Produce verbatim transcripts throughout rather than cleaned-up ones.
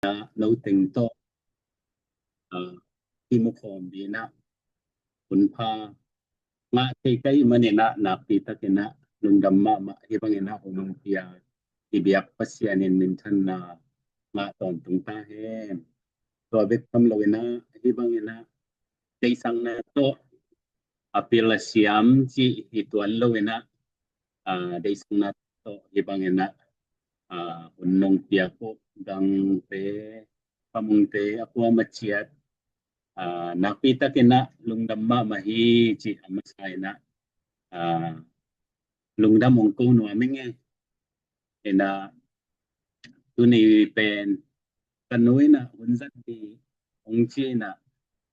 no teng tawh kimukhawm dinah hunpha ngah thei ka hih maninah nakpi takinah lungdam mahmah. Hih banginah hun hong pia i biak Pasian in minthanna ngah tawntung ta hen. Tua bek tham loinah hih banginah deihsakna tawh a pil a siam cih hi tuan loinah deihsakna tawh hih banginah hun hong piak uh Gangte, Pamungte, a kuama ciat nakpi takinah lungdam mahmah hi cih a masa inah lungdam hong ko nuam ing e. Inah tuni pen ka nu inah hun zat dih hong ci inah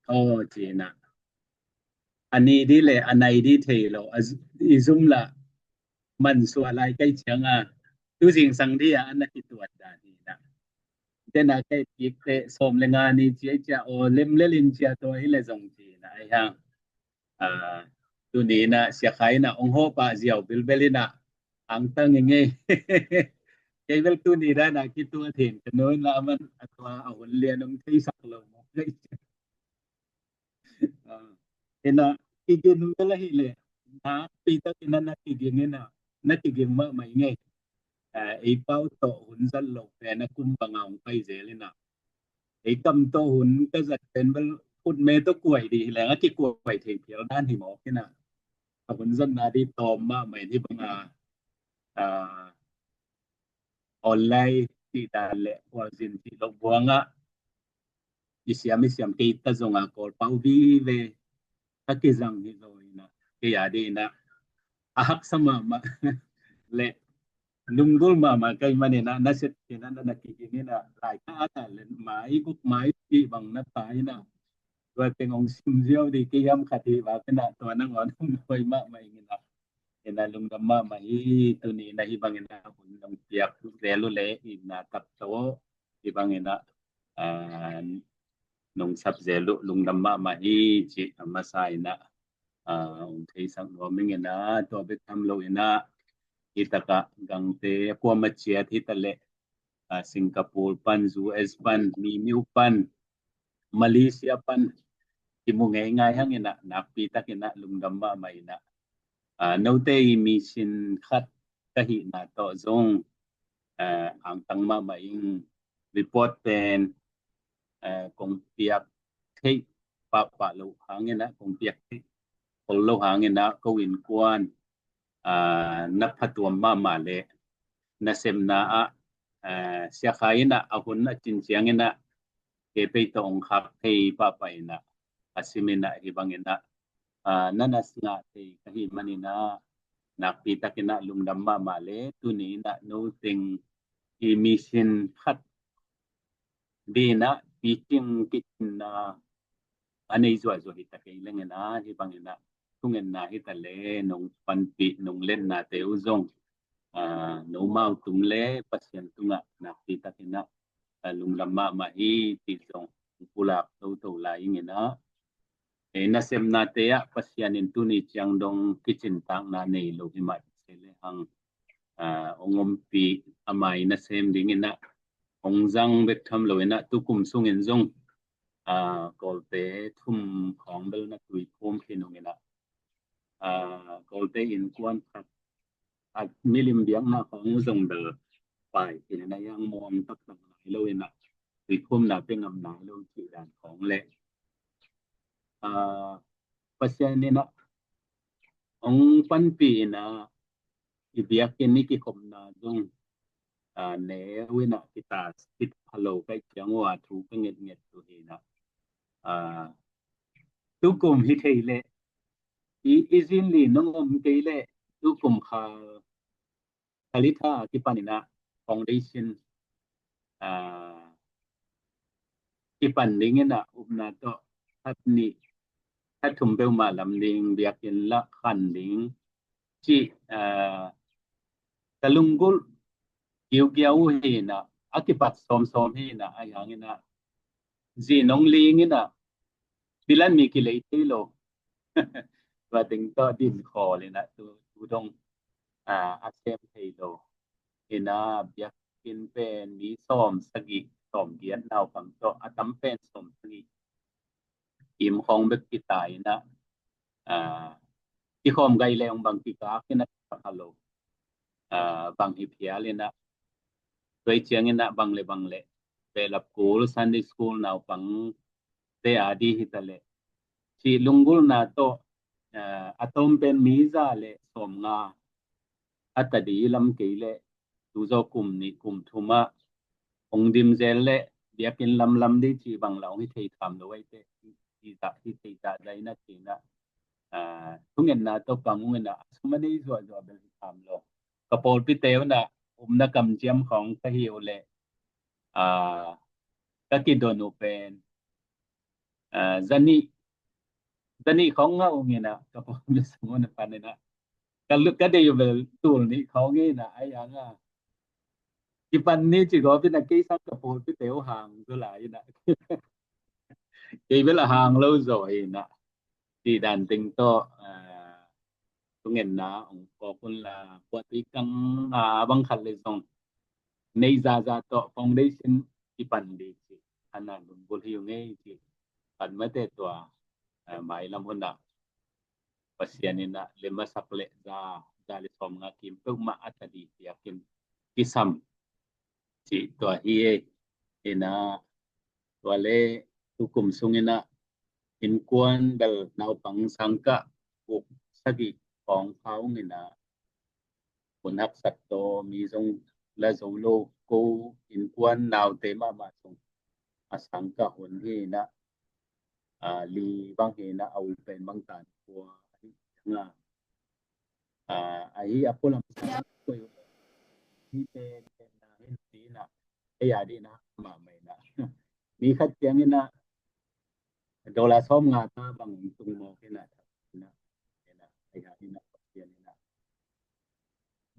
thaw ci inah a ni dih le a nai dih thei lo, i zum lah mansuah lai kai cianga tu zingsang dih a na kituat dan hi inah tena kai pikte sawm le nga ni cia cia aw lemlelin cia tua hi le zong ci inah ai hang tuni inah Sia Khai inah hong hawpah ziau bilbel inah angtang ing e. Kei bel tuni dana kitua thin ka nu inah a man a tua a hun lian hong theisak lo mawk. Inah kigin bel ahih leh nakpi takinah na kiging inah na kiging mahmah ing e. Ei pau tawh hun zat lo pen a kum banga hong pai zel inah ei kam tawh hun ka zat pen bel khutme tawh kuai dih hi leng a kikuai thei phial dan hi mawk inah a hun zatna dih tawm mahmah in hih banga online cih dan le khualzin cih loh buangah i siam i siam kei ta zonga Kawlpau vive ka kizang hi zo inah kei a dih inah a haksa mahmah le lunggulh mahmah ka hih maninah na set inah na na kiging inah laikha a ta le mai guk mai pih bang na ta inah tua teng hong sim ziau dih kei hiam khat hi vak inah tua nangawn hong hoi mahmah ing inah inah lungdam mahmah hi. Tuni inah hih banginah hun nong piak zel uh le inah tak tawh hih banginah nong sap zel uh lungdam mahmah hi cih a masa inah hong theisak nuam ing inah tua bek tham lo inah hih takah Gangte a kuama ciat hita leh Singapore pan, U S pan, Mimiu pan, Malaysia pan kimu ngeingai hang inah nakpi takinah lungdam mahmah inah note i mission khat ka hihna tawh zong angtang mahmah ing. Report pen kong piak theih pahpah lo hang inah kong piak theih khol lo hang inah ko innkuan na phatuam mahmah le nasemna ah Sia Khai inah a hun a cin ciang inah kei pei tawh hong khak thei pahpah inah a sim inah hih bang inah na na ngah thei ka hih man inah nakpi takinah lungdam mahmah le tuni inah no teng i mission khat dih inah pitching kicinna a nei zuahzuah hi ta kei leng inah hih bang inah thungetna hita le nong panpih nong letnate uh zong no mau tung le Pasian tungah nakpi takinah lungdam mahmah hi cih zong pulak toto lai ing inah nasemnate ah Pasian in tuni ciang dong kicintakna nei lo hi mah se le hang hong ompih a mai nasem ding inah hong zang bek tham lo inah tukum sungin zong Kawlte thum khawng bel na tuiphum khin hong inah Kawlte innkuan khat a milim biakna khawng uh zong bel pai khin inah hiang muang taktak nai lo inah tuiphumna pe ngam nai lo cih dan khawng le Pasian inah hong panpih inah i biakinn i kikhopna zong neu inah kitas kitphalo kaih ciang uh a thu ka ngetnget tu hi inah tukum hi thei leh i zin li nong om kei leh tukum kha Talitha kipan inah foundation kipan ding inah upna tawh khat nih khat thum peuhmah lam ding biakinn lah khan ding cih ka lunggulh giugiau uh hi inah a kipat sawmsawm hi inah a hiang inah zi nong ling inah bilan mi kilei thei lo tua ding tawh din khawl inah tu dong a sem thei lo inah biakinn pen mi sawm sagih sawmgiat, naupang tawh a tam pen sawmsagih. Im khawng bek kitai inah, kikhawm gai leh hong bang kikak inah kikak a lo, bang hi phial inah, tua ciang inah bang le bang le behlap kul Sunday school naupang te a di hi ta leh, cih lunggulhna tawh a tawm pen mi za le sawmnga a ta di lam kei leh, tu zaw kum nih kum thum ah hong dim zel leh biakinn lamlam di cih bang la hong hi thei tham lo ahi teh, hi thei zahzah inah ci inah, thungetna tawh pang ung inah a sum a nei zuahzuah bel hi tham lo. Ka pawlpite uh inah upna kamciam khawng ka hi uh leh ka kidon uh pen zanih, zanih khawng ngah ung inah ka pawlpi sung uh na pan inah ka deih uh bel tul nih khawng inah a yang a kipan ni ci gawp inah kei sang ka pawlpite uh hang zaw lai inah kei bel a hang lo zaw inah, cih dan teng tawh thungetna hong kawk un la, puatui kang a bang khat le zong neih zahzah tawh foundation kipan di cih a na lunggulh hi ung ei cih, khat mate tua mailam hunah Pasian inah lem a sak leh za, za le sawmnga kim peuhmah a ta di biakinn kisam cih tua hi ei. Inah tua le tukum sung inah innkuan bel naupang sangkah guk sagih khawng pha ung inah hun haksat tawh mi zong la zo lo, ko innkuan naute mahmah sung a sangkah hun hi inah, li bang hi inah a u pen bang tan khua ahi ciang a, ahi a pualam sa koih hi pen na hin ti inah ei a di inah mahmah inah mi khat ciang inah dollar sawmnga ta bang tung mawk inah, inah, inah, inah, inah,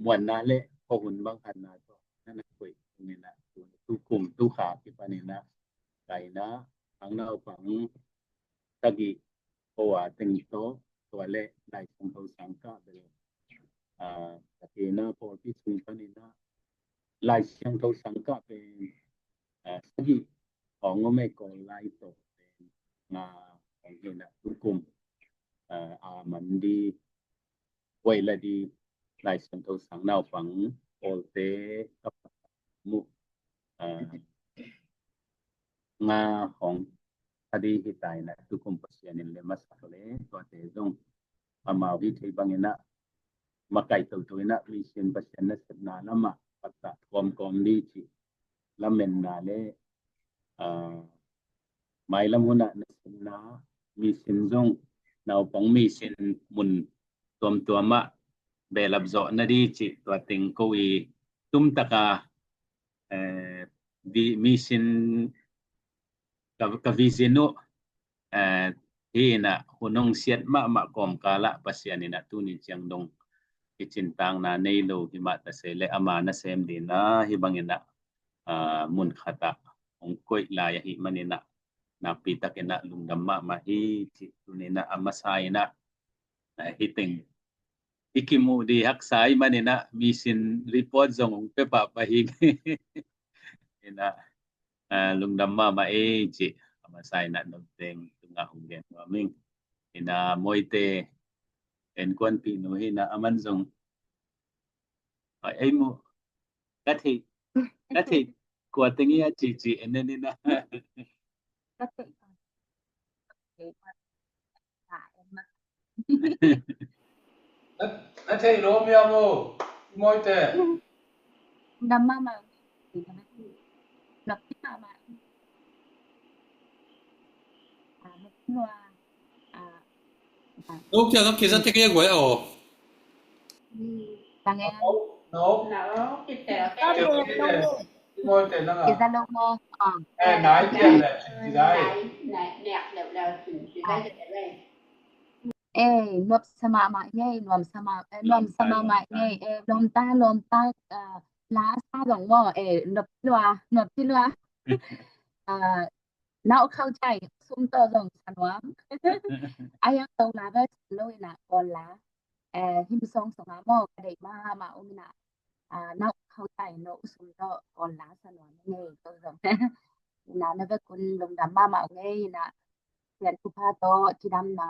muanna le khuahun bang khatna tawh na na koih tung inah, tukum tukha kipan inah ka inah ang naupang sagih ko a teng tawh tua le Lai Siangtho sangkah bel ka ti inah pawlpi sung pan inah Lai Siangtho sangkah pen sagih khawng om ei, Kawl lai tawh pen nga khawng hi inah tukum a man di, buai la di Lai Siangtho sang naupang pawlte ka muh nga khawng a di hi ta inah tukum Pasian in lem a sak le tuate zong amau hi thei bang inah makaih toto inah mission Pasian nasepna lamah pattah kawmkawm di cih lamenna le mailam hunah nasepna mission zong naupang mission mun tuamtuam ah behlap zawh na di cih tua teng ko i tumtaka mission ka vision uh hi inah hun hong siat mahmah kawmkal ah Pasian inah tuni ciang dong i cintakna nei lo hi mah ta se le ama nasem dina hi bang inah mun khatah hong koih lai ahi man inah nakpi tak inah lungdam mahmah hi cih tuni inah a masa inah hi teng i kimuh di haksa i man inah mission report zong hong pia pahpah hi inah lungdam mahmah ei cih a masa inah nopteng tungah hong gen nuam ing. Inah Mawite en kuanpih nu hi inah a man zong ei mu ka thei ka thei kua teng i a cici en en inah. Na thei lo mia mu Mawite. Dam mahmah. Nop mahmah. Nop kia ka kisa tek e guai a o. Tang e. Nop. Nop. Kiza lo mo. Eh, nai kia le. Nai. Nai. Nai. Nai. Eh, nuamsa mahmah ngei, nuamsa mah, eh, nuamsa mahmah ngei, eh, lawmta, lawmta, ah, la sa zong maw, eh, nuam lua, nuam lua. Ah, nau khau cai, sum tawh zong sa nuam. A yang tong la ba lo ina, kawl la. Eh, him song song a maw, ka deih mahmah um ina. Ah, nau tho tai no usum to kon la sa no ne to zong. Ina na ve kun lungdam mama nge ina. Pian kupa to cidam na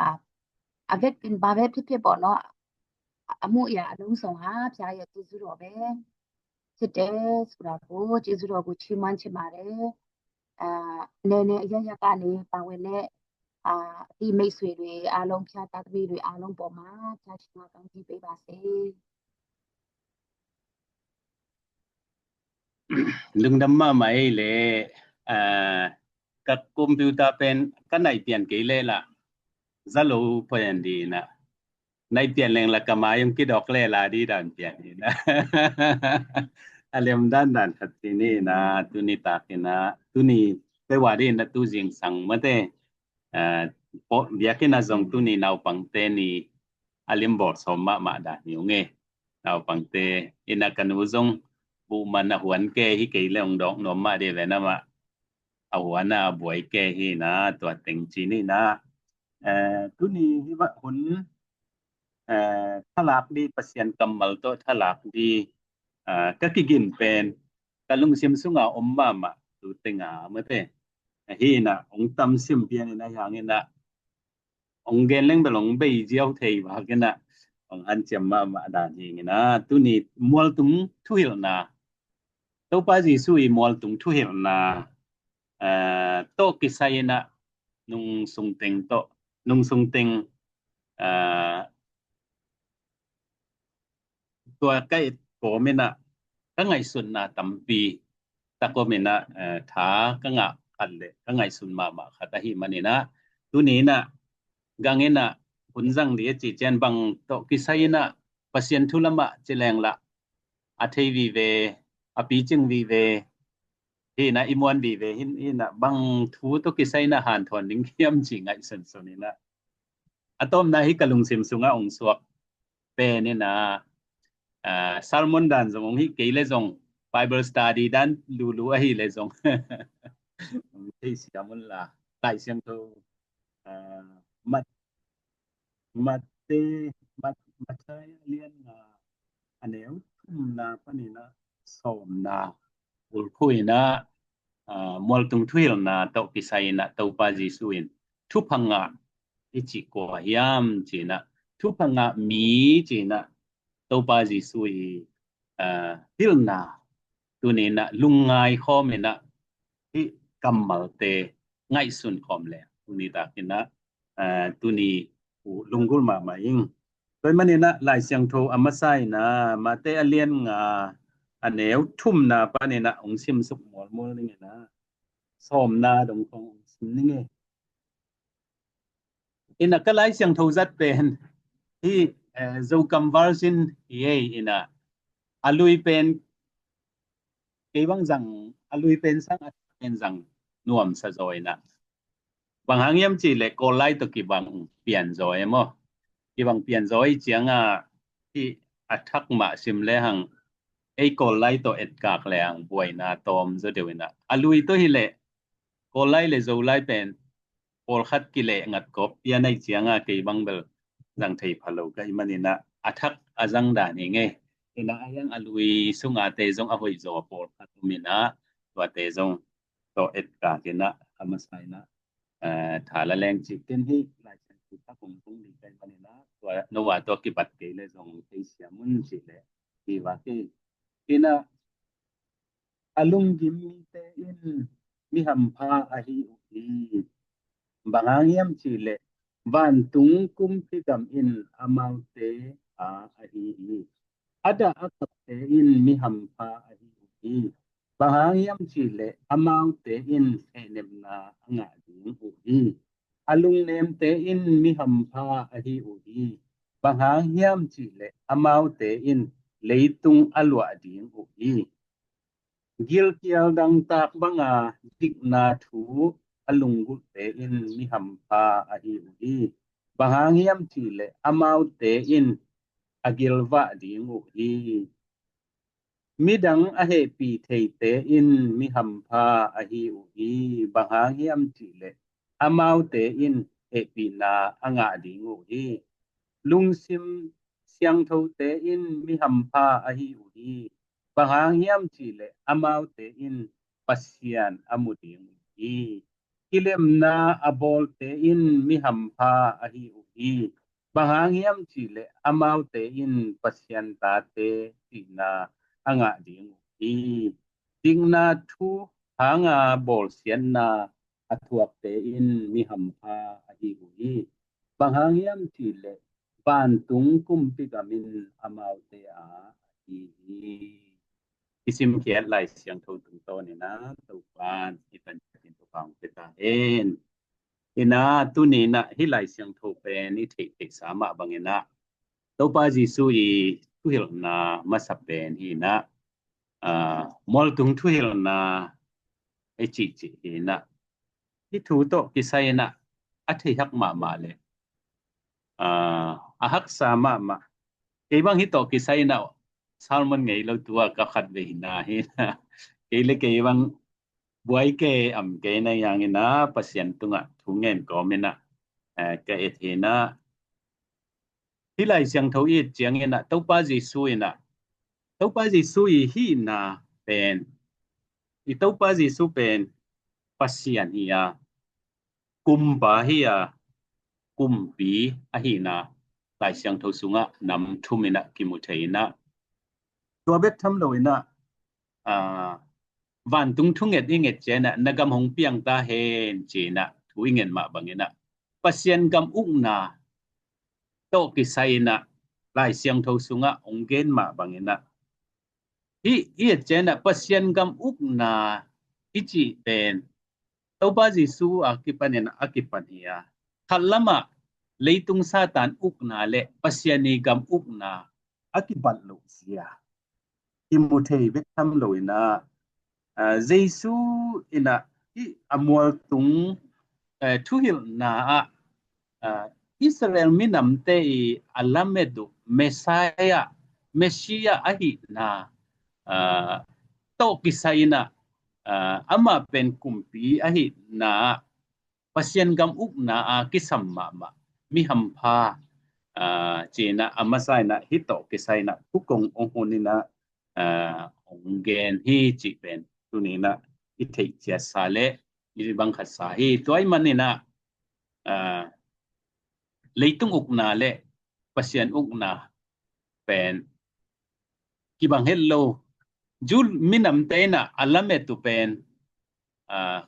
a a vet in ba vet phi phi bo no. A mu ya a lung song ha pia ya tu zu ro be. Ci te su ra gu ci zu ro gu ci man ci ma re. A ne ne ya ya ka ne pa we ne. A ti mei sui lui a long pia ta mi lui a long bo ma pia ci ma kang ti pe ba se. Lungdam mahmah ei le. A ka computer pen ka nai pian kei le la za lo poi an di na. Nai pian leng la ka mai ung kidok le la di dan pian hi na. A lem dan dan khat ti ni na tuni tak hi na tuni pe wa di na tu zing sang mate. A po biak hi na zong tuni naupangte ni a lim bol som mahmah dan hi ung e. Naupangte ina ka nu zong bu man a huan ke hi kei le ung dok nuam mah di ve na mah. A huan a buai ke hi na tua teng ci ni na. A tuni hi va hun a thalak di Pasian kammal to thalak di a ka kigin pen ka lungsim sunga om mahmah tu tenga mate. A hi na ong tam sim pian ina hiang ina ong gen leng bel ong bei ziau thei bak ina ong hanciam mahmah dan hi ina tuni mualtung thuhilhna Topa Jesu i mualtung thuhilhna a to kisai ina nung sungteng to nung sungteng a tua ka et kawm ina ka ngaihsutna tampi tak om ina a tha ka ngah khat le ka ngaihsun mahmah khat ahi man ina tuni ina gang ina hun zang di a ci cian bang to kisai ina Pasian thu lamah ci leng la a thei vive a picing vive hi na i muan vive hin ina bang thu to kisai ina hanthawn ding hiam ci ngaihsun sun ina a tawmna hi ka lungsim sunga ong suak pen ina a sermon dan zong ong hi kei le zong Bible study dan lulu ahi le zong ong thei siam un la Lai Siangtho a mat Mate Mat Mathai a lian nga a neu thumna pan ina sawmna ulphu ina a mualtung thuhilhna to kisai ina Topa Jesu in thupha ngah i ci kua hiam ci ina thupha ngah mi ci ina Topa Jesu i a hilhna tuni ina lungngai khawm ina hi kammalte ngaihsun khawm le tuni tak ina a tuni uh lunggulh mahmah ing. Tua man ina Lai Siangtho a masa ina Mate a lian nga a neu thumna pan ina ong simsuk mualmual ning ina sawmna dong khong ong sim ning e. Ina ka Lai Siangtho zat pen hi a Zokam version hi ei ina a lui pen kei bang zang a lui pen sang a pen zang nuam sa zaw ina bang hang hiam ci le Kawl lai to kibang pian zaw e maw kibang pian zaw i cianga hi a thak mah sim le hang ei Kawl lai to etkak le hang buaina tawm zaw deuh ina a lui to hi le Kawl lai le Zo lai pen pawlkhat kileh ngat kawp pian ai cianga kei bang bel zang thei pha lo ka hi man ina a thak a zang dan hi nge ina a hiang a lui sunga te zong a hoih zaw pawlkhat um ina tuate zong tawh etkak ina a masa ina a tha la leng ci ken hi Lai Siangtho thak ong tung di ka hi man ina tua no a tua kibat kei le zong thei siam un ci le hi va kei ina a lunggim mite in mi hampha ahi uh hi. Bang hang hiam ci le vantung kumpi gam in amaute a ahi hi. A dah a kapte in mi hampha ahi uh hi. Bang hang hiam ci le amaute in hehnemna a ngah ding uh hi. A lungnemte in mi hampha ahi uh hi. Bang hang hiam ci le amaute in leitung a luah ding uh hi. Gilkial dangtak banga dikna thu a lunggulhte in mi hampha ahi uh hi. Bang hang hiam ci le amaute in a gilvah ding uh hi. Midang a hehpih theite in mi hampha ahi uh hi. Bang hang hiam ci le amaute in hehpihna a ngah ding uh hi. Lungsim siangthote in mi hampha ahi uh hi. Bang hang hiam cihleh amaute in Pasian a mu ding uh hi. Kilemna a bawlte in mi hampha ahi uh hi. Bang hang hiam cihleh amaute in Pasian tate cihna a ngah ding uh hi. Dikna thu hanga bawlsiatna a thuakte in mi hampha ahi uh hi. Bang hang hiam cihleh vantung kumpi gamin amaute a ahi hi. I simkhiat Lai Siangtho tungtawnin ah Topan i tan in Topa hong pia ta hen. Inah tuni inah hih Lai Siangtho pen i theihtheihsa mah bangin ah Topa Jesu i thuhilhna masa pen hi inah, aa, mualtung thuhilhna i cihcih hi inah, hih thu tawh kisai inah a theihak mahmah le, aa, a haksa mahmah. Kei bang hih tawh kisai inah sermon ngei lo, tua ka khat vei hi inah hi inah. Kei le kei bang buai kei am kei na yang inah Pasian tungah thu ngen kawm inah, eh, ka et hi inah. Hih Lai Siangtho i et ciangin ah Topa Jesu inah, Topa Jesu i hihna pen, i Topa Jesu pen Pasian hi a, kumpa hi a, kumpi ahihna Lai Siangtho sungah nam thum inah kimu thei inah, tua bek tham lo inah, aa, vantung thunget i nget ciangin ah na gam hong piang ta hen ci inah thu i nget mah bangin ah Pasian gam ukna tawh kisai inah Lai Siangtho sungah hong gen mah bangin ah, hih i et ciangin ah Pasian gam ukna i cih pen Topa Jesu a kipanin a kipan hi a, khat lamah leitung Satan ukna le Pasian i gam ukna a kibat loh zia kimu thei bek tham lo inah, aa, Jesu inah hih a mualtung, eh, thuhilhna ah, aa, Israel minamte i a lamet uh Messiah, Messiah ahihna, aa, tawh kisai inah, aa, amah pen kumpi ahihna ah Pasian gam ukna a kisam mahmah mi hampha, aa, ci inah a masa inah hih tawh kisai inah thukong hong hun inah, aa, hong gen hi cih pen tuni inah i theih ciatsa le i bang khatsa hi. Tua ahih manin ah, aa, leitung ukna le Pasian ukna pen kibang het lo. Jew minamte inah a lamet uh pen, aa,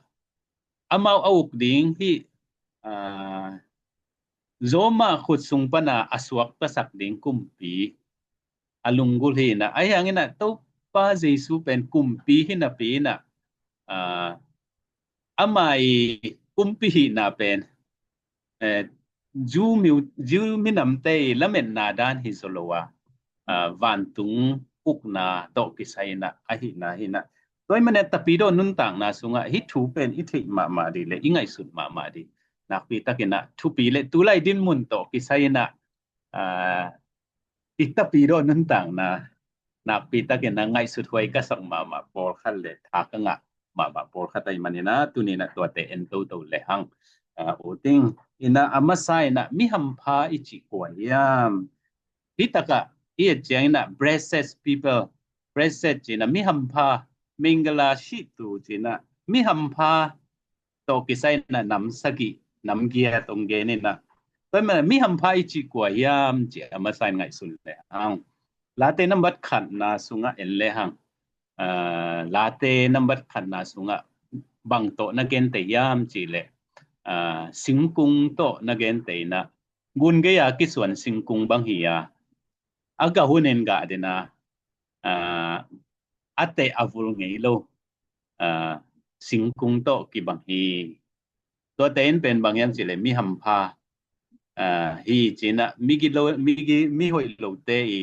amau a uk ding hih, aa, Roma khut sung pana a suaktasak ding kumpi a lunggulh hi inah, ahi hangin ah Topa Jesu pen kumpi hi napi inah, aa, ama i kumpi hihna pen, eh, Jew mi, Jew minamte i lametna dan hi zaw lo a, aa, vantung ukna tawh kisai inah ahihna hi inah. Tua ahih manin ah Tapidaw nuntakna sungah hih thu pen i theih mahmah dih le i ngaihsut mahmah dih nakpi takin ah thupi le tulai dinmun tawh kisai inah, aa, i Tapidaw nuntakna nakpi takin ah ngaihsut huai ka sak mahmah pawlkhat le tha ka ngah mahmah pawlkhat ahih manin ah tuni inah tuate en toto le hang. Aa, u ting inah a masa inah mi hampha i cih kua hiam? Hih takah i et ciangin ah blessed people, blessed ci inah mi hampha, mingala situ ci inah mi hampha tawh kisai inah nam sagih nam giat hong gen inah, tua ahih manin ah mi hampha i cih kua hiam ci a masa in ngaihsun le hang. Late nambat khatna sungah en le hang. Aa, Late nambat khatna sungah bang tawh na gen tei hiam cih leh, aa, singkung tawh na gen tei inah, gun gei a kisuan singkung bang hi a, a gah hunin gah ding a, aa, a teh a vul ngei lo, aa, singkung tawh kibang hi. Tuate in pen bang hiam cih leh mi hampha, aa, hi ci inah, mi gilo, mi gi, mi hoih lote i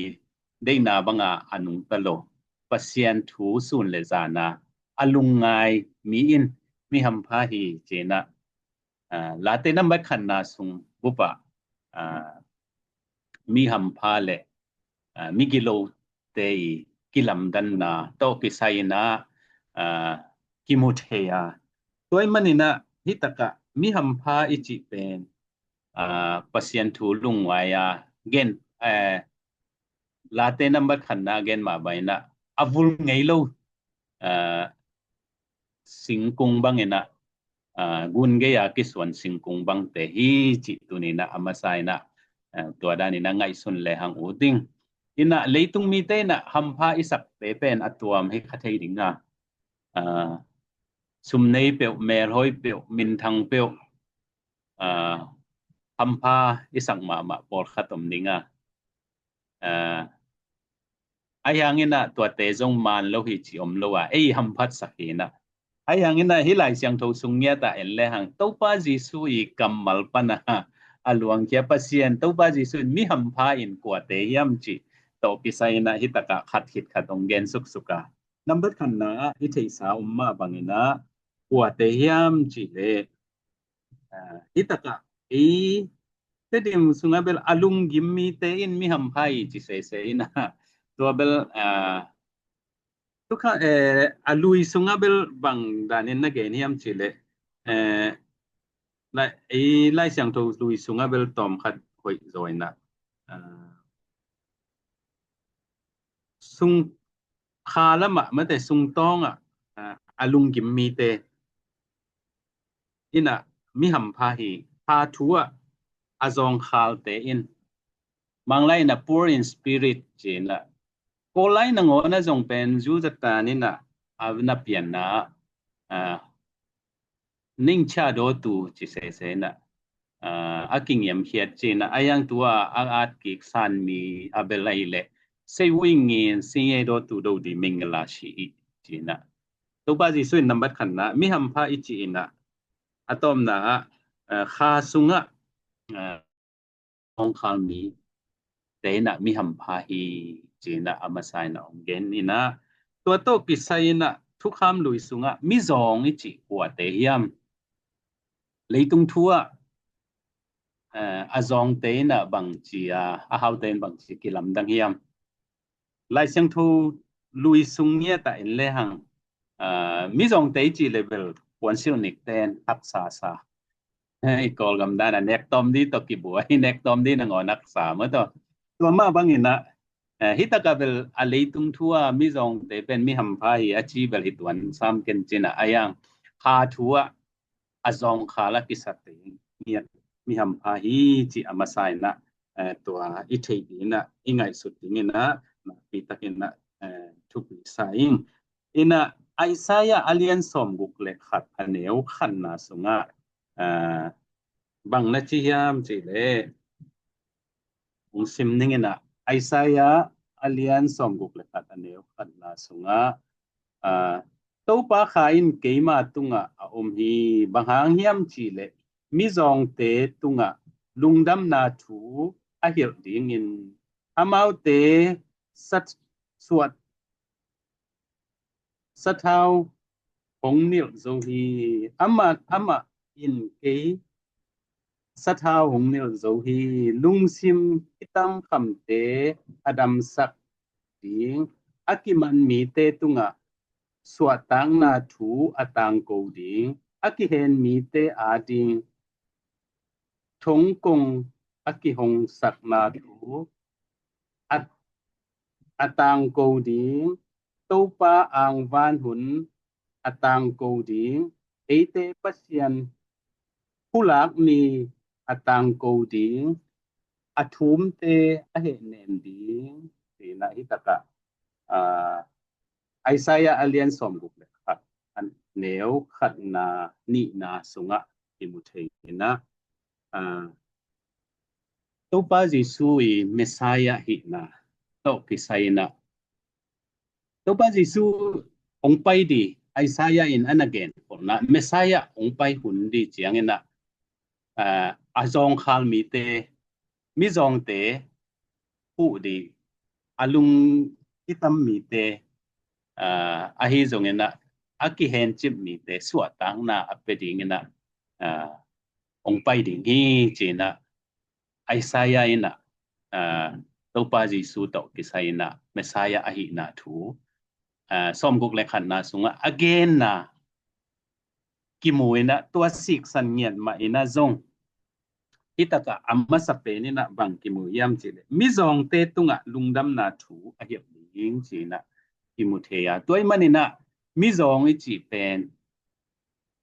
deihna banga a nungta lo, Pasian thu sun le zana a lungngai mi in mi hampha hi ci inah, aa, Late nambat khatna sung bupah, aa, mi hampha le, aa, mi gilote i kilamdanna tawh kisai inah, aa, kimu thei a. Tua ahih manin ah hih takah mi hampha i cih pen, aa, Pasian thu lungngai a gen, aa, Late nambat khatna a gen mah bang inah a vul ngei lo, ah, singkung bang inah, ah, gun gei-a kisuan singkung bangte hi cih tuni inah a masa inah, ah, tua dan inah ngaihsun lehang ut ing. Inah leitung mite inah hampha i sakte pen a tuam hi kha thei ding a, ah, sum nei peuh, melhoi peuh, minthang peuh, ah, hampha i sak mahmah pawlkhat om ding a, ah, ahi hang inah tuate zong man lo hi ci om lo a, ei hamphat sak hi inah. Ahi hang inah hih Lai Siangtho sung ngiat ah en lehang Topa Jesu i kammal pan a, a luangkhia Pasian, Topa Jesu in mi hampha in kuate hiam cih tawh kisai inah hih takah khat khit khat hong gen suksuk a. Nambat khatna ah i theihsa om mah bang inah kuate hiam cih leh, ah, hih takah i Tedim sungah bel a lunggim mite in mi hampha hi ci sese inah. Tua bel, ah, tu kha, eh, a lui sungah bel bang danin na gen hiam cih leh, eh, lai, i Lai Siangtho lui sungah bel tawm khat hoih zaw inah, ah, sung kha lamah mate sungtawng ah, ah, a lunggim mite inah mi hampha hi. Kha thu ah a zawngkhalte in, Manglai inah poor in spirit ci inah, Kawl lai nangawn ah zong pen Zu Zatan inah a na pianna ah, ah, ningchia dawtu ci sese inah, ah, a kingiamkhiat ci inah, a yang tua a at kik san mi a bel ahi leh, sei wingin singei dawtu do di mingla si i ci inah. Topa Jesu in nambat khatna mi hampha i ci inah, a tawpna ah, ah, kha sungah, ah, zawngkhal mite inah mi hampha hi ci inah a masa inah hong gen inah. Tua tawh kisai inah thukham lui sungah mizawng i cih kuate hiam? Leitung thu ah, eh, a zawngte inah bangci a, a haute in bangci kilamdang hiam? Lai Siangtho lui sung ngiat ah en lehang, ah, mizawngte i cih leh bel puansilh nikte in haksa sa. Eh, i Kawlgam dan a nektawm di tawh kibuai, nektawm di nangawn haksa mah tawh. Tua mah bang inah, eh, hih takah bel a leitung thu ah mizawngte pen mi hampha hi a ci bel hi tuan sam ken ci inah, a yang kha thu ah a zawngkhal a kisate ngiat mi hampha hi ci a masa inah, eh, tua i theih ding inah i ngaihsut ding inah nakpi tak inah, eh, thupi sa ing. Inah Isaiah a lian sawmguk le khat a neu khatna sungah, ah, bang na ci hiam cih leh, hong sim ning inah, Isaiah a lian sawmguk le khat a neu khatna sungah, ah, Topa Kha in keima tungah a om hi. Bang hang hiam cih leh mizawngte tungah lungdamna thu a hilh dingin, amaute sat, suat sathau hong nilh zo hi. Amah, amah in kei sathau hong nilh zo hi. Lungsim kitamkhamte a damsak ding, a kiman mite tungah suahtakna thu a tangko ding, a kihen mite ading thongkong a kihongsakna thu a, a tangko ding, Topa angvan hun a tangko ding, eite Pasian pulak ni a tangko ding, a thumte a hehnem ding, ci inah hih takah, ah, Isaiah a lian sawmguk le khat a neu khatna nihna sungah i mu thei inah, ah, Topa Jesu i Messiah hihna tawh kisai inah, Topa Jesu hong pai di, Isaiah in a na gen khol na Messiah hong pai hun di ciang inah, ah, a zawngkhal mite, mizawngte huh di, a lung kitam mite, ah, ahi zong inah a kihencip mite suahtakna a pia ding inah, ah, hong pai ding hi ci inah Isaiah inah, ah, Topa Jesu tawh kisai inah Messiah ahihna thu, ah, sawmguk le khatna sungah a genna kimu inah, tua siksan ngiat mah inah zong Hi takah a masa pen inah bang kimu hiam cihleh, mizawngte tungah lungdamna thu a hilh ding ci inah kimu thei a, tua ahih man inah mizawng i cih pen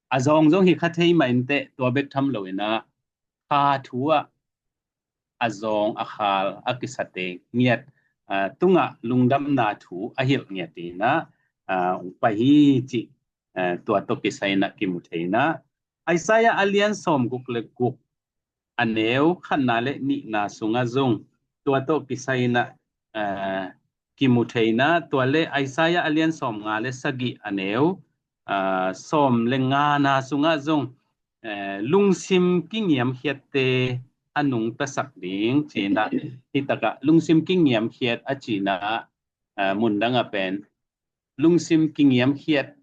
a zawng zong hi kha thei mah inteh, tua bek tham lo inah kha thu ah a zawng a khal a kisate ngiat, ah, tungah lungdamna thu a hilh ngiat inah, ah, hong pai hi cih, ah, tua tawh kisai inah kimu thei inah, Isaiah a lian sawmguk le guk a neu khatna le nihna sungah zong tua tawh kisai inah, ah, kimu thei inah, tua le Isaiah a lian sawmnga le sagih a neu, ah, sawm le ngana sungah zong, eh, lungsim kingiamkhiatte a nungtasak ding ci inah, hi takah lungsim kingiamkhiat a cih inah, ah, mundang ah pen lungsim kingiamkhiat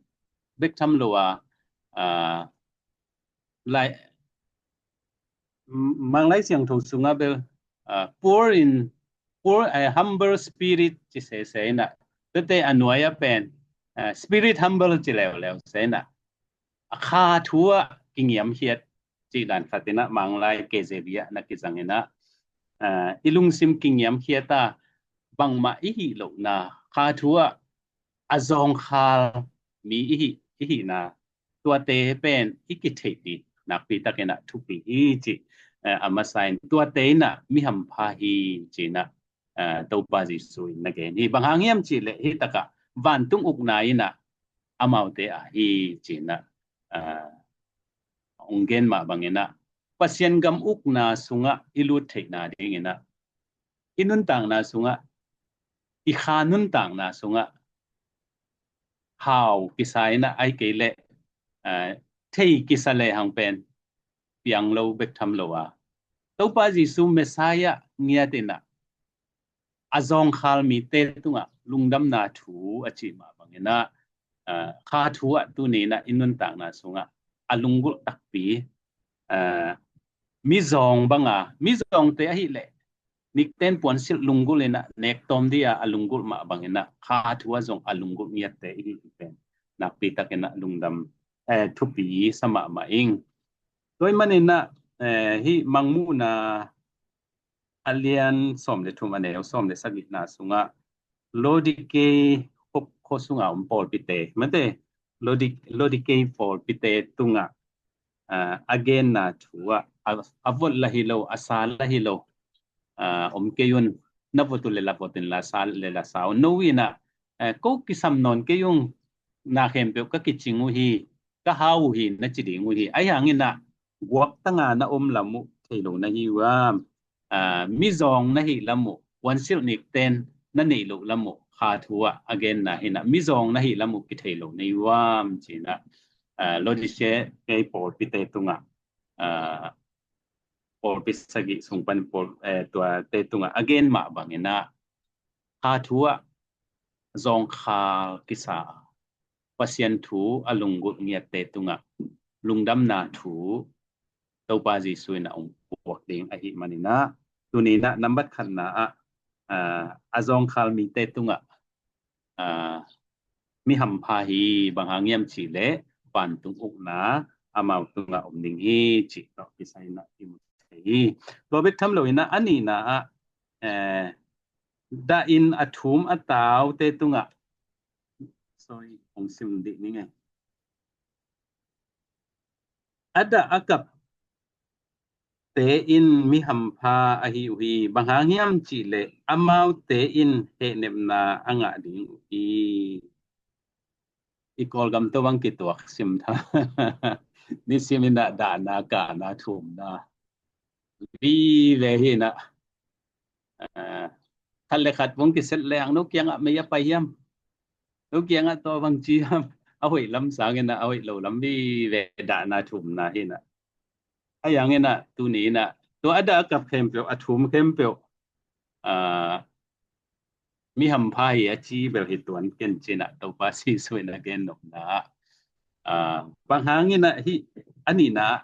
bek tham lo a, ah, lai, m-, Manglai Siangtho sungah bel, ah, poor in, poor, eh, humble spirit ci sese inah, tuate a nuai ah pen, ah, spirit humble ci leuleu se inah, a kha thu ah kingiamkhiat cih dan khat inah Manglai K J V ah na kizang inah, ah, i lungsim kingiamkhiat a, bangmah i hih lohna, kha thu ah a zawngkhal mi i hih, i hihna, tuate pen i kitheih ding nakpi tak inah thupi hi cih, eh, a masa in, tuate inah mi hampha hi ci inah, eh, Topa Jesu in na gen hi. Bang hang hiam cihleh, hi takah vantung ukna inah amaute a hi ci inah, eh, hong gen mah bang inah, Pasian gam ukna sungah i lut theihna ding inah, i nuntakna sungah, i kha nuntakna sungah hau kisa inah, ahih kei leh, eh, thei kisa lehang pen piang lo bek tham lo a, Topa Jesu Messiah ngiat inah a zawngkhal mite tungah lungdamna thu a cih mah bang inah, ah, kha thu ah tuni inah i nuntakna sungah a lunggulh takpi, ah, mizawng bang a, mizawngte ahih leh nikten puansilh lunggulh inah, nek tawm dih a a lunggulh mah bang inah, kha thu ah zong a lunggulh ngiatte i hih pen nakpi tak inah lungdam, eh, thupi sa mahmah ing. Tua ahih man inah, eh, hi Mangmuhna a lian sawm le thum a neu sawm le sagihna sungah Laodikei khua, khua sungah om pawlpite, mate, Laodi-, Laodikei pawlpite tungah, ah, a genna thu ah, a, a vot la hi lo, a sa la hi lo, ah, om kei un, na vot uh leh la vot in, la sa leh la sa un, no inah, eh, ko kisam nawn kei ung, na khempeuh ka kicing uh hi, ka hau uh hi, na ci ding uh hi. Ahih hang inah guaktanga na om lam uh thei lo na hi uh a, ah, mizawng na hih lam uh, puansilh nikten na neih loh lam uh, kha thu ah a genna hi inah, mizawng na hih lam uh kithei lo na hi uh a ci inah, ah, Laodikei pawlpite tungah, ah, pawlpi sagih sung pan pawl, eh, tuate tungah a gen mah bang inah, kha thu ah zawngkhal kisa, Pasian thu a lunggulh ngiatte tungah lungdamna thu Topa Jesu inah hong puak ding ahih man inah, tuni inah nambat khatna ah, ah, a zawngkhal mite tungah, ah, mi hampha hi, bang hang hiam cihleh vantung ukna amau tungah om ding hi cih tawh kisai inah kimu thei hi. Tua bek tham lo inah a nihna ah, eh, dah in a thum a taute tungah, sorry, hong sim dih ning e. A dah a kap te in mi hampha ahi uh hi, bang hang hiam cihleh amaute in hehnepna a ngah ding uh hi. I Kawlgam tawh bang kituak sim tha. Nisim inah dahna, kahna, thumna vive hi inah, ah, khat le khat bang kiset lehang, no kiangah mei a pai hiam, no kiangah tua bang ci hiam, a hoih lam sang inah a hoih lo lam vive, dahna, thumna hi inah. Ahih hang inah tuni inah tua a dah a kap khempeuh, a thum khempeuh, ah, mi hampha hi a ci bel hi tuan ken ci inah Topa Jesu in a gen nopna ah, ah, bang hang inah hi, a nihna ah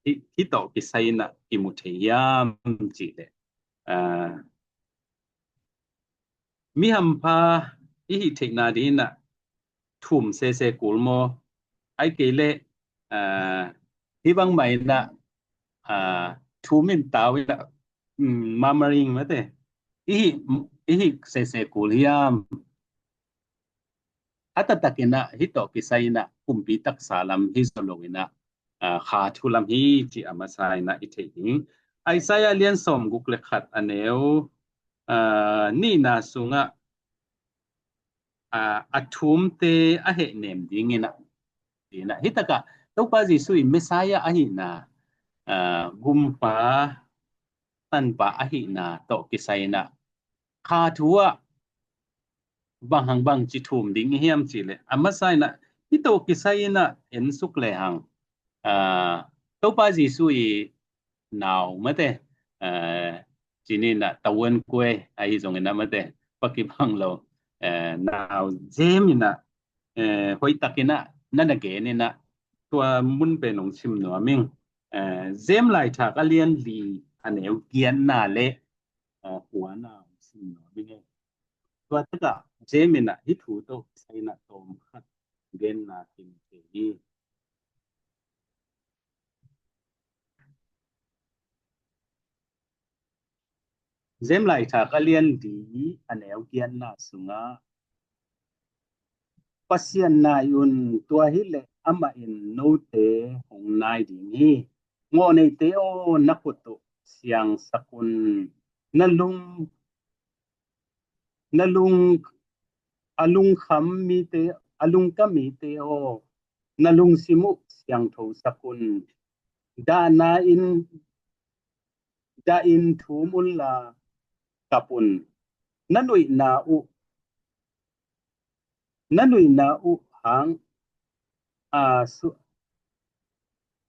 hi, hi tawh kisai inah kimu thei hiam cihleh, ah, mi hampha i hih theihna ding inah thum sese kul maw? Ahih kei leh, ah, hih bangmah inah, ah, thum in tau in ah, um, murmuring mate, i hih, i hih sese kul hiam? A taktak in ah hih tawh kisai in ah kumpi taksa lam hi zaw lo in ah, ah, kha thu lam hi cih a masa in ah i thei ding. Isaiah lian sawmguk le khat a neu, ah, nihna sungah, ah, a thumte a hehnem ding in ah, in ah, hih takah Topa Jesu i Messiah ahihna, ah, gumpa tanpa ahihna tawh kisai in ah kha thu ah bang hang bang ci thum ding i hiam cih leh, a masa in ah hih tawh kisai in ah en suk le hang, ah, Topa Jesu i nau mate, ah, ci ni in ah, tawuan kuai ahi zong in ah mate, pakibang lo, eh, nau James in ah, eh, hoih tak in ah na na gen in ah, tua mun pen hong sim nuam ing. Eh, James laithak a lian li a neu giatna le, eh, kuana hong sim nuam ing. Tua takah James in ah hih thu tawh kisai in ah tawm khat genna kim thei hi. James laithak a lian li a neu giatna sungah, Pasian nai un, tua hi leh amah in note hong nai ding hi. Mawhneite aw, na khut uh siangsak un. Na lung, na lung, a lungkham mite, a lungka mite aw, na lungsim uh siangthosak un. Dahna in, dah in thum unla kap un. Na nuihna uh, na nuihna uh hang, a, su,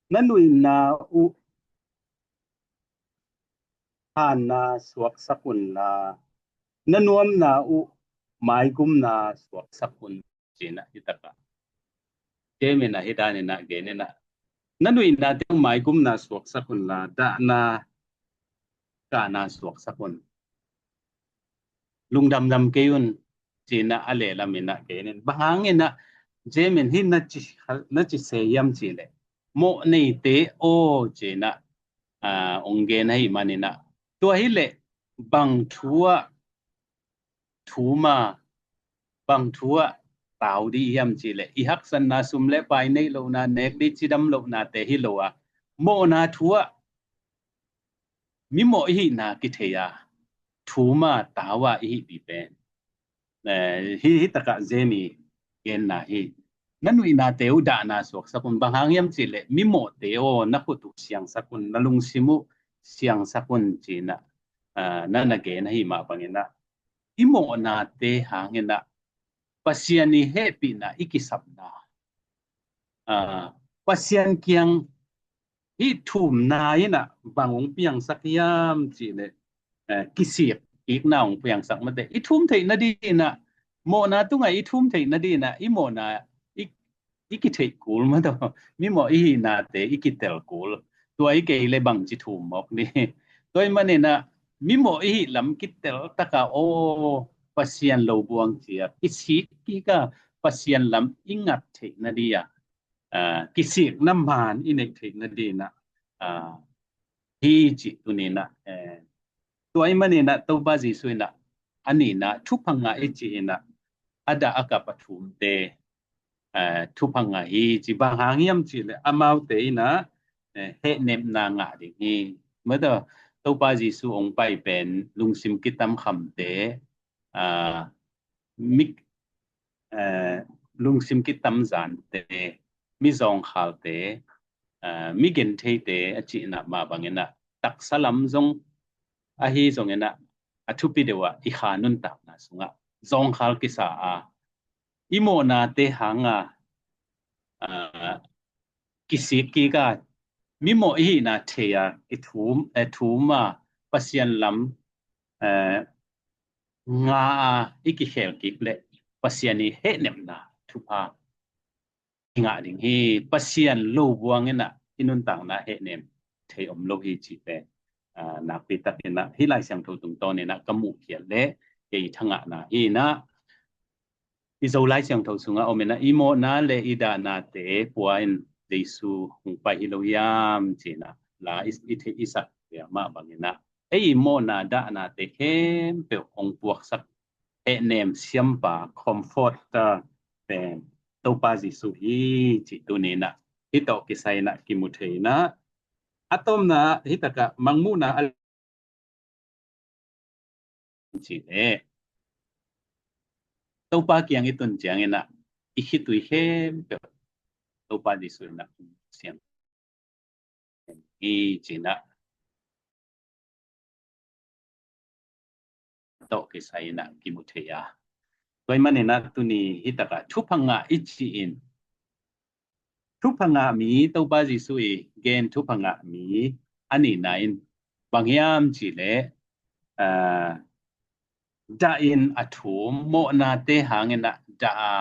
na nuihna uh hanna suaksak unla, na nuamna uh maigumna suaksak un, ci in ah hih takah James in ah hih dan in ah gen in ah, na nuihnate uh maigumna suaksak unla, dahna kahna suaksak un. Lungdamdam kei un, ci in ah a lehlam in ah gen in. Bang hang in ah James in hih na ci, na ci se hiam cih leh, mawhneite aw, ci in ah, ah, hong gen ahih man in ah, tua hi leh bang thu ah thum a, bang thu ah tau dih hiam cih leh, i haksatna, sum le pai neih lohna, nek dih cidam lohnate hi lo a, mawhna thu ah mimawh i hihna kithei a, thum a tau a i hih dih pen, eh, hih, hih takah James i genna hi. Na nuihnate uh dahna suaksak un. Bang hang hiam cih leh, mimawhte aw, na khut uh siangsak un, na lungsim uh siangsak un, ci in ah, ah, na na gen ahih mah bang in ah, i mawhnate hang in ah Pasian i hehpihna, i kisapna, ah, Pasian kiang hih thumna in ah bang hong piangsak hiam cih leh, eh, kisik kikna hong piangsak mate. I thum theih nading in ah, mawhna tungah i thum theih nading in ah, i mawhna i, i kitheih kul mate. Mimawh i hihnate i kitel kul. Tua i kei leh bang ci thum mawk ni. Tua ahih man in ah, mimawh i hih lam kitel tak a, aw, Pasian lo buang ci a, kisik kik a, Pasian lam i ngat theih nading a, ah, kisikna man i neih theih nading in ah, ah, hi cih tuni in ah, eh, tua ahih man in ah Topa Jesu in ah a nihna thupha ngah i cih in ah, a dah a kap a thumte, eh, thupha ngah hi ci. Bang hang hiam cih leh amaute in ah, eh, hehnepna ngah ding hi. Mate, Topa Jesu hong pai pen lungsim kitam khamte, ah, mi, eh, lungsim kitam zante, mi zawngkhalte, eh, mi gentheite a cihna mah bang in ah, taksa lam zong ahi zong in ah, a thupi deuh ah i kha nuntakna sungah zawngkhal kisa a, i mawhnate hang a, ah, kisik kik a, mimawh i hihna thei a, i thum, eh, thum a, Pasian lam, eh, ngah a i kikhel kik leh Pasian i hehnepna thupha i ngah ding hi. Pasian lo buang in ah i nuntakna hehnem thei om lo hi cih pen, ah, nakpi tak in ah hih Lai Siangtho tungtawn in ah ka muhkhiat leh kei thangahna hi in ah, i Zo Lai Siangtho sungah om in ah, i mawhna le i dahnate pua in Jesu hong pai hi lo hiam ci in ah, la i, i, i sak pia mah bangin ah, ei mawhna dahnate khempeuh hong puaksak hehnem siampa, comforter pen Topa Jesuh hi cih tuni-in ah, hih tawh kisai-in ah kimu thei-in ah, a tomna hih takah mangmuhna a cih leh Topa kiang i tun ciangin ah i khitui khempeuh Topa Jesuh in ah siang hi ci-in ah tawh kisai-in ah kimu thei a. Tua ahih manin ah tuni hih takah thupha ngah i cih in, thupha ngah mi, Topa Jesuh i gen thupha ngah mi a nihna in bang hiam cih leh, aa, dah in a thum, mawhnate hangin ah dah a,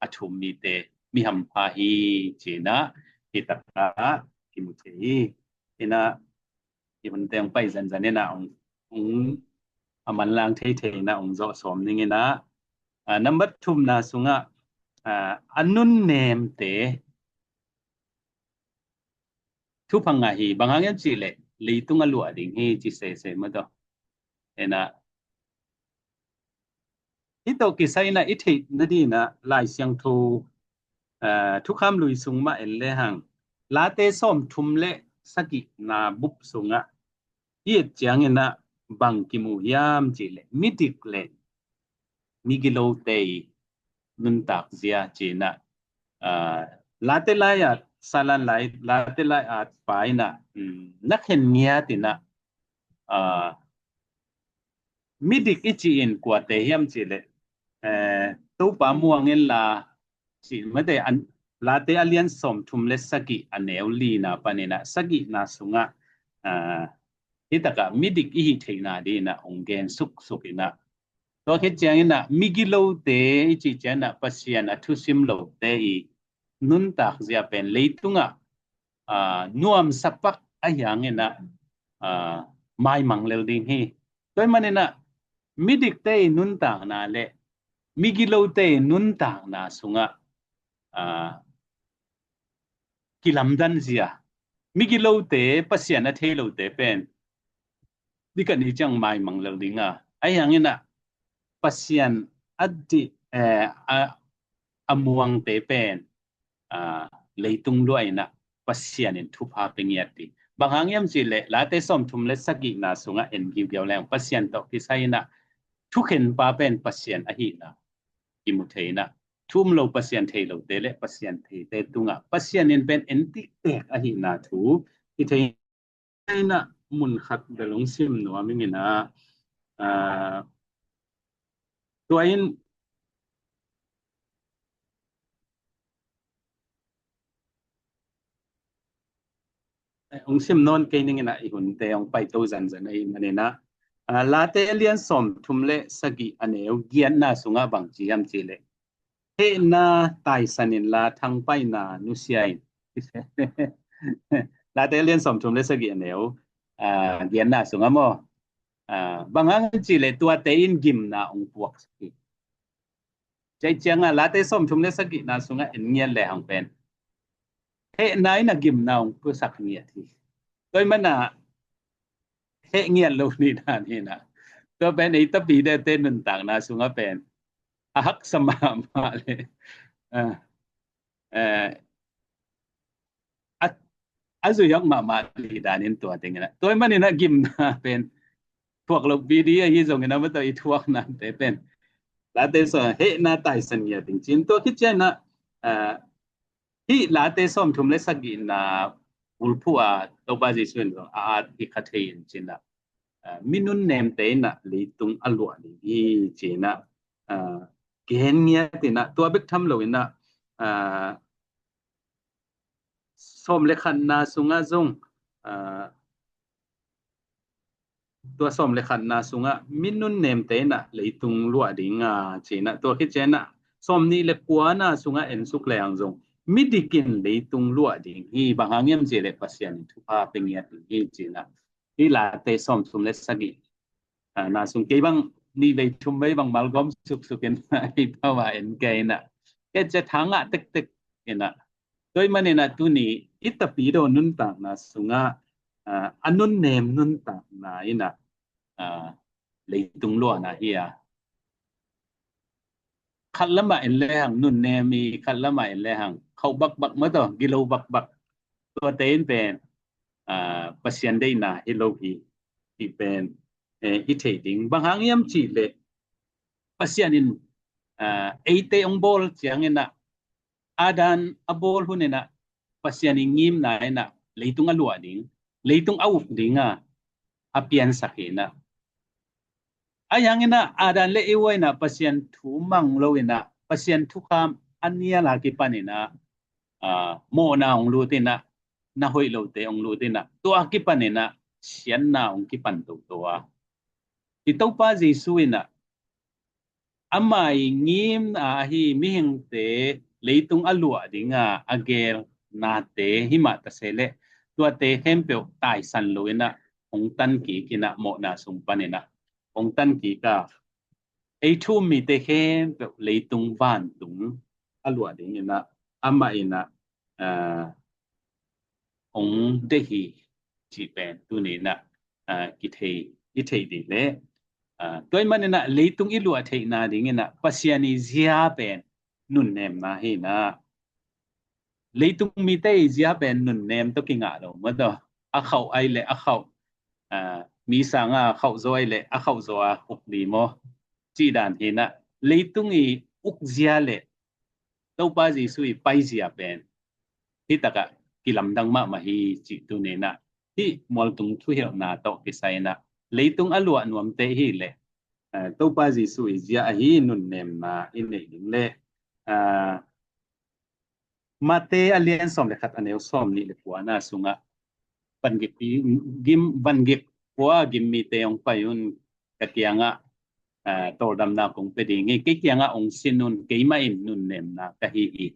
a thum mite mi hampha hi ci-in ah hih takah kimu thei hi. Inah i hunte hong pai zanzan inah hong, hong a manlang theithei inah hong zawh sawm ning inah, a, nambat thumna sungah, a, a nunnemte thupha ngah hi. Bang hang hiam cih leh leitung a luah ding hi ci sese mah tawh. Inah hih tawh kisai inah i theih nading inah Lai Siangtho, a, Thukham Lui sung mah en lehang, Late sawmthum le sagihna bup sungah i et ciangin ah bang kimu hiam cih leh midik le migilote i nuntak zia ci inah, a, Late lai-at, Salan lai, Late lai-at pa inah, um, na khen ngiat inah, a, midik i cih in kuate hiam cih leh, eh, Topa muang inla cih mate, an, Late a lian sawmthum le sagih a neu lina panin ah sagihna sungah, ah, hih takah midik i hih theihna ding inah hong gen suksuk inah, tua khit ciangin ah migilote i cih ciangin ah Pasian a thusim lote i nuntak zia pen leitungah, aa, nuamsa pak ahih hangin ah, aa, maimang lel ding hi. Tua ahih manin ah midikte i nuntakna le migilote i nuntakna sungah, aa, kilamdan zia, migilote, Pasian a thei lote pen dikani ciang maimang lel ding a, ahih hangin ah Pasian a di, eh, a, a muangte pen, ah, leitung luah inah Pasian in thupha pia ngiat ding. Bang hang hiam cih leh Late sawmthum le sagihna sungah en giugiau leng Pasian tawh kisai inah thukhenpa pen Pasian ahihna kimu thei inah, thu um lo Pasian thei lote le Pasian theite tungah Pasian in pen en tiktek ahihna thu i thei inah mun khat bel hong sim nuam ing inah, aa, tua in, eh, hong sim nawn kei ning inah i hunte hong paito zanzan ahih manin ah, aa, Late a lian sawmthum le sagih a neu giatna sungah bang ci hiam cih leh, hehna taisan inla thangpaihna nusia in. Late a lian sawmthum le sagih a neu, aa, giatna sungah maw, aa, bang hang cih leh tuate in gimna hong puaksak hi. Tua ciangah Late sawmthum le sagihna sungah en ngiat lehang pen hehna inah gimna hong puaksak ngiat hi. Tua ahih manin ah heh ngiat lo ni dan hi inah, tua pen ei Tapidawte nuntakna sungah pen a haksa mahmah le, a, eh, a, a zuihak mahmah lih dan in tua teng inah, tua ahih manin ah gimna pen thuak lopi ding ahi zongin ah, mah tawh i thuaknate pen Late sawm hehna taisan ngiat ding ci-in, tua khit ciangin ah, ah, hih Late sawmthum le sagihna bulphuh a Topa Jesuh in zong a at hi kha thei in ci-in ah, ah, mi nunnemte inah leitung a luah ding hi ci-in ah, aa, gen ngiat inah, tua bek tham lo inah, aa, sawm le khatna sungah zong, aa, tua sawm le khatna sungah mi nunnemte inah leitung luah ding a ci inah, tua khit ciang inah sawm nih le kuana sungah en suk lehang zong midik in leitung luah ding hi. Bang hang hiam cih leh Pasian in thupha pia ngiat ding hi ci inah, hih Late sawmthum le sagih, aa, na sung kei bang nih vei thum vei bang malgawm suksuk in i pau a en kei inah, kei cia tha ngah tektek inah, tua ahih manin ah tuni i Tapidaw nuntakna sungah a nunnem nuntakna in ah leitung luahna hi a, khat lamah en lehang nunnem i, khat lamah en lehang khauh bakbak mataw, gilo bakbak, tuate in pen Pasian deihna hi lo hi, hi pen i thei ding. Bang hang hiam cih leh Pasian in eite hong bawl ciangin ah, Adam a bawl hun in ah Pasian i ngimna in ah leitung a luah ding, leitung a uk ding a a piansak hi in ah. Ahi hangin ah Adam le Eva in ah Pasian thu mang lo in ah, Pasian thukham a nial a kipan in ah mawhna hong lut in ah, na hoih lote hong lut in ah, tua a kipan in ah siatna hong kipan toto a, i Topa Jesu in ah ama i ngimna ahi mihingte leitung a luah ding a a gelnate hi mah ta se leh, tuate khempeuh taisan lo in ah hong tan kik in ah, mawhna sung pan in ah hong tan kik a, ei thu um mite khempeuh leitung vantung a luah ding in ah amah in ah hong deih hi cih pen tuni in ah kithei, i thei ding leh, tua ahih manin ah leitung i luah theihna ding in ah Pasian i zia pen nunnemna hi in ah, leitung mite i zia pen nunnem tawh kingah lo mataw. A khauh ai leh a khauh, mi sang a khauh zaw ai leh a khauh zaw a uk ding maw, cih dan hi in ah, leitung i uk zia leh Topa Jesu i paizia pen hi takah kilamdang mahmah hi cih tuni in ah, hih mualtung thuhilhna tawh kisai in ah, leitung a luah nuamte hi leh Topa Jesu i zia ahi nunnemna i neih ding leh, Mate a lian sawm le khat, a neu sawm nih le kuana sungah, van gik, gim, van gik kua gim mite hong pai un, ka kiangah tawldamna kong pia ding hi, kei kiangah hong sin un, keimah in nunnemna ka hi hi,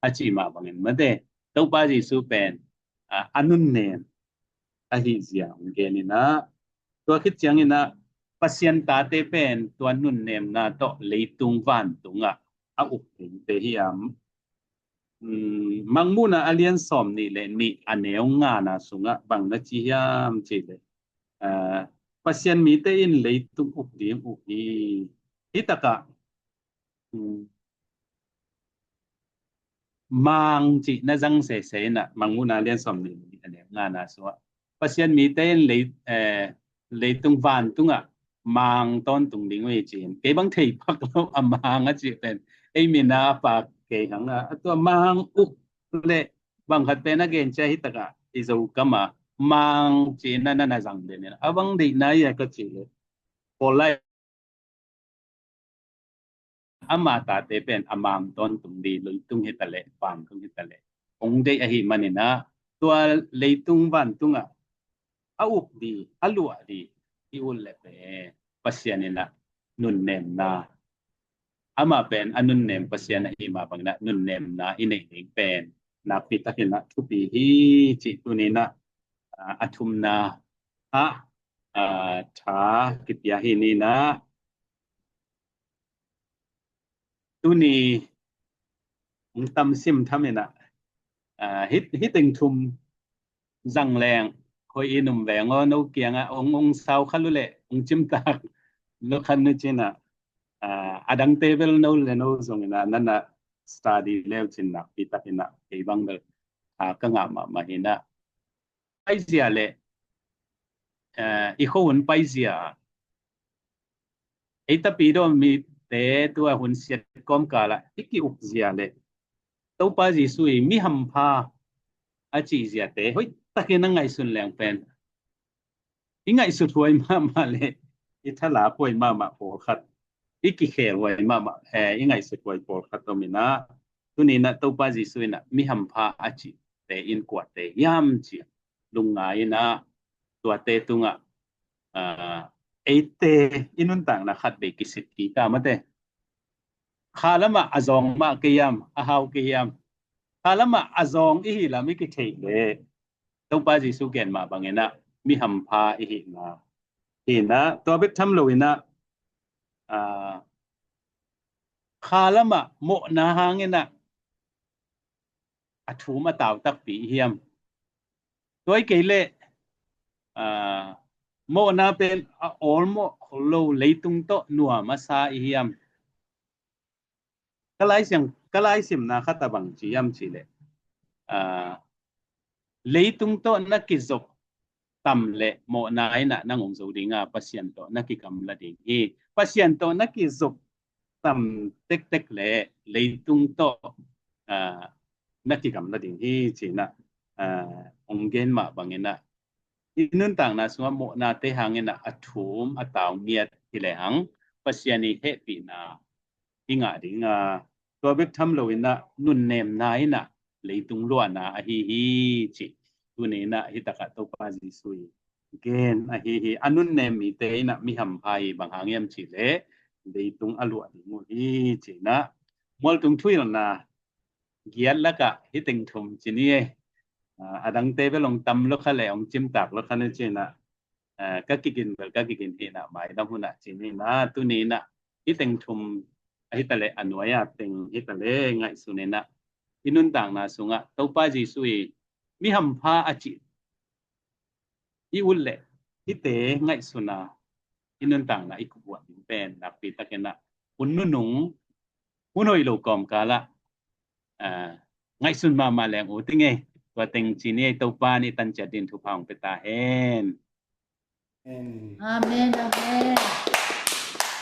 a cih mah bangin mate, Topa Jesu pen a nunnem ahi zia hong gen in ah, tua khit ciangin ah Pasian tate pen tua nunnemna tawh leitung vantungah a uk dingte hi am. Mangmuhna a lian sawm nih le nih, a neu ngana sungah bang na ci hiam cih leh, Pasian mite in leitung uk ding uh hi. Hi takah mang cih na zang sese in ah, Mangmuhna a lian sawm nih le nih, a neu ngana sungah Pasian mite in lei, leitung vantungah mang tawntung ding uh hi ci-in, kei bang thei pak lo a mang a cih pen, ei min a pak kei hang a, a tua mang uk leh bang khat pen a gen cia hi takah i Zokam a mang ci-in a na na zang den in a, a bang deihna hi a ka cih leh, Paul lai ama tate pen a mang tawntung ding, leitung hi taleh vantung hi taleh hong deih ahih manin ah, tua leitung vantungah a uk ding, a luah ding hi uh leh pen Pasian in ah nunnemna, amah pen a nunnem Pasian ahih mah bangin ah nunnemna i neih ding pen nakpi takin ah thupi hi cih tuni in ah a thumna ah tha kipia hi ni in ah, tuni hong tam sim tham in ah, hih teng thum zang leng hoih i um veng aw, no kiangah hong, hong sau kha uh leh hong cimtak lo khan uh cin ah, a dangte bel no le no zong in ah na na study le uh cin nakpi takin ah, kei bang bel ka ngah mahmah hi in ah, paizia leh i khuahun paizia, ei Tapidaw mite tua hun siat kawmkal ah i ki-uk zia leh Topa Jesu i mi hampha a cih ziate hoih takin a ngaihsun leng pen i ngaihsut huai mahmah leh i thalak huai mahmah pawlkhat, i kikhel huai mahmah, i ngaihsut huai pawlkhat om in ah, tuni in ah Topa Jesu in ah mi hampha a cihte in kuate hiam ci-a lungngai in ah, tuate tungah eite i nuntakna khat vei kisit kik a mate, kha lamah a zawng mah kei hiam, a hau kei hiam, kha lamah a zawng i hih lam i kithei leh Topa Jesu gen mah bangin ah mi hampha i hihna hi in ah, tua bek tham lo in ah kha lamah mawhna hangin ah a thum a tau takpi i hiam. Tua hi kei leh Mawhna pen a awlmawh lo leitung tawh nuam a sa i hiam? Ka laisiam, ka laisimna khat a bang ci hiam cih leh, leitung tawh na kizop tam leh mawhna in ah nang hong zo ding a, Pasian tawh na kigamla ding hi. Pasian tawh na kizop tam tektek leh leitung tawh na kigamla ding hi ci-in ah hong gen mah bangin ah, i nuntakna sungah mawhnate hangin ah a thum a tau ngiat hi lehang Pasian i hehpihna i ngah ding a, tua bek tham loin ah nunnemna in ah leitung luahna ahi hi cih tuni in ah hih takah Topa Jesu i gen ahi hi. A nunnem mite in ah mi hampha hi. Bang hang hiam cih leh leitung a luah ding uh hi ci-in ah, mualtung thuhilhna giat lakah hih teng thum ci ni ei. A dangte bel hong tam lua kha leh hong cimtak lua kha ni ci-in ah, ka kigin bel ka kigin hi in ah, maidam hun ah ci ni in ah, tuni in ah hih teng thum ahi ta leh, a nuai a teng hi ta leh ngaihsun in ah, i nuntakna sungah Topa Jesu i mi hampha a cih i ut leh hihte ngaihsun a, i nuntakna i kubuan ding pen nakpi takin ah hun nunung, hun hoih lo kawmkal ah ngaihsun mahmah leng ut ing ei. Tua teng ci ni ei. Topa in i tan ciat ding thupha hong pia ta hen. Amen, amen.